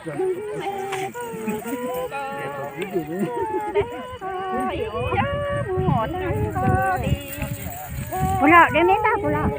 Puas los, dej me ntag puas los?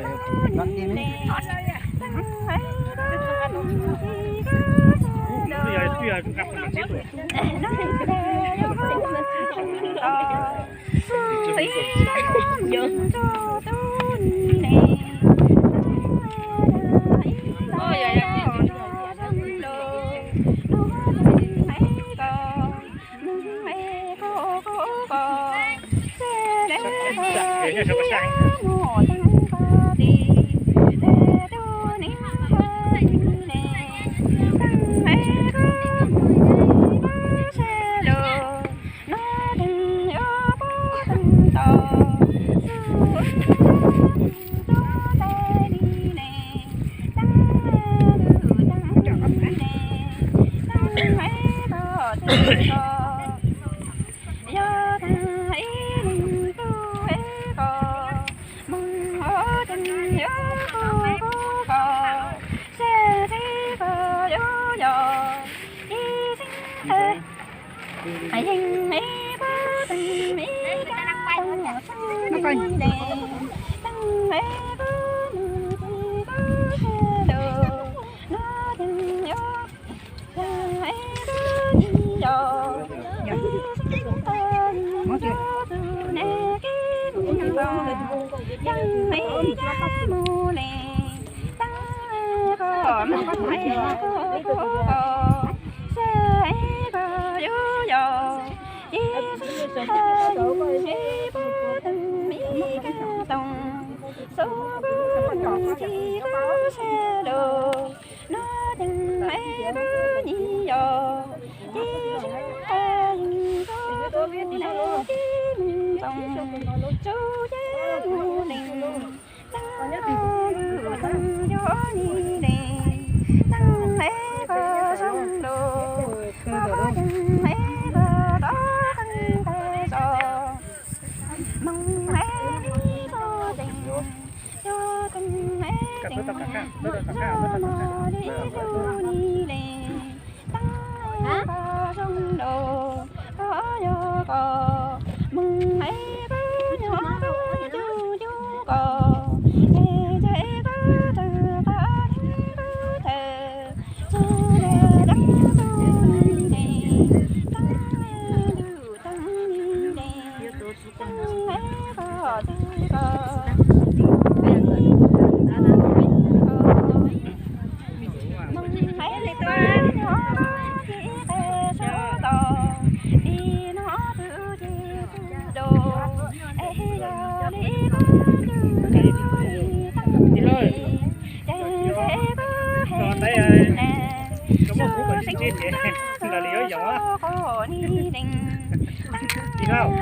Ib lauj,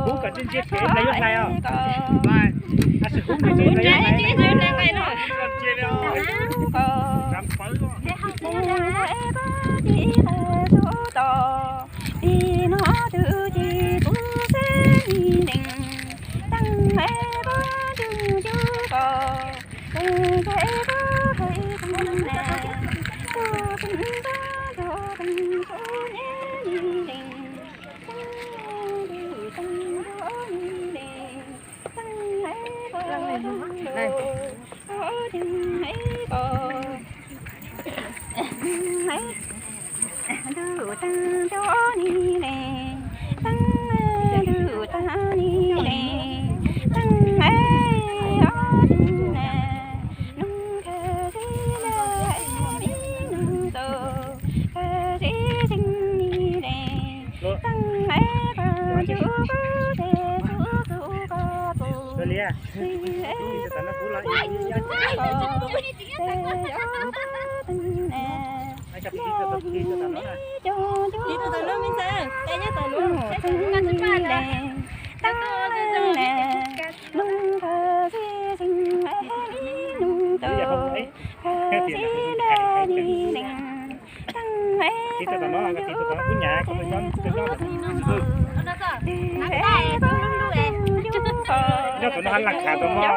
hub kom ntsia ntsia phem hle yuav hlais os. Hub ntsia ntsia hle hlais no. Nyob tus no hab lam khav tus no.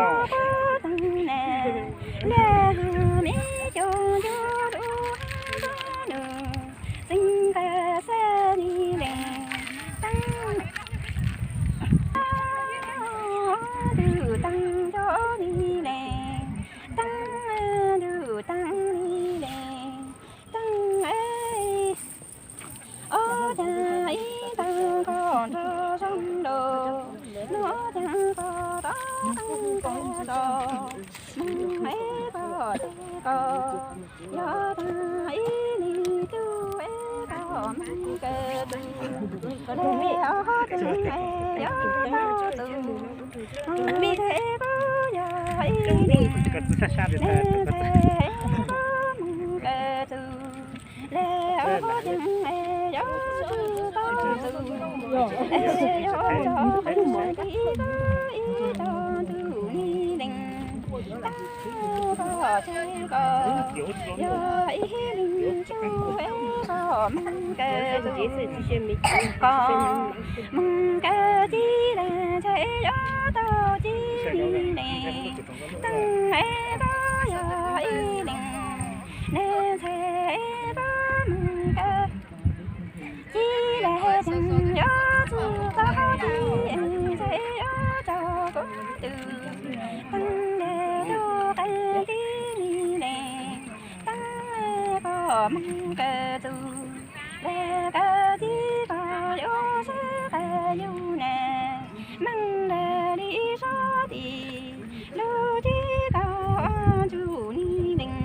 koj yog tag ib leeg tug es koj meej kawg tug, le ob tug es yog tau tug, mus teg koj yog ib leeg, le ntxhais koj meej kawg tug, le ob ceev es yog tug tau tug, es yog tau tug ib tug ib tug tug ni leej. Tag koj tag koj yog ib leeg tug es koj meej kawg tug, koj meej kawg tib leeg ntxhais yog tau tib ni leej. Tag es koj yog ib leeg, le ntxhais koj meej kawg tib leeg, ceev yog tug tau tib leeg ntxhais yog tau koj tug, tag le tug qe tib ni leej. Tag koj meej kawg tug, le kawg tib koj yuav sib qe yug na, meej le li sab tim lub tib koj ntsuj ni leej.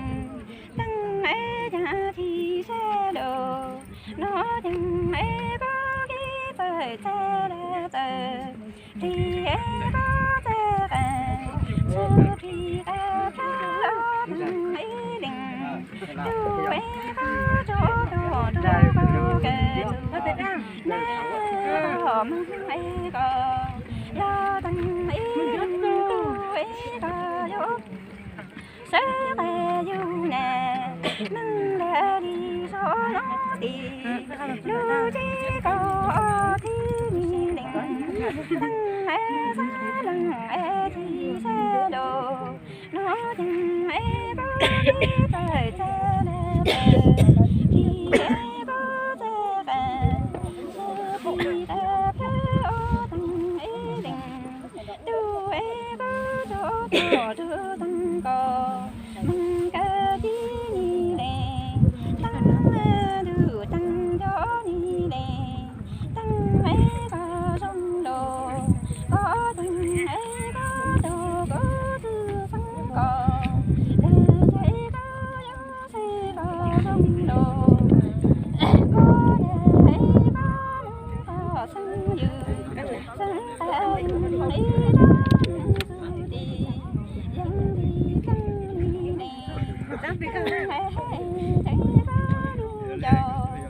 Tag es caag txhij sab lug no, caag es koj kev txawj txawj le txawj, plig es koj txawj qe, txawj plig qe plab ob tag ib leeg. Tug es koj tso tog rua koj kawg tug, le koj meej es koj yog tag ib leeg tug es koj yuav sib qe yug na, meej le li sab no tim lub tib koj tib ni leej. Tag es sab leej es txhij sab lug no, caag es koj txawj txawj le txawj, plig es koj txawj qe, txawj plig qe plab ob tag ib leeg. Tug es koj tso tog rua tag koj meej kawg tib ni leej. Tag ntuj tag nco ni leej. Tag es koj zoo lug, koj tag es koj tug koj txwj xeeb koj, le ntxhais koj yuav seb koj zoo lug, koj le es koj meej koj xeeb yug, xeeb qe yug ib rab neeg txug tim, yeej li txeeb li ne, tag es tseem koj lub ncaus.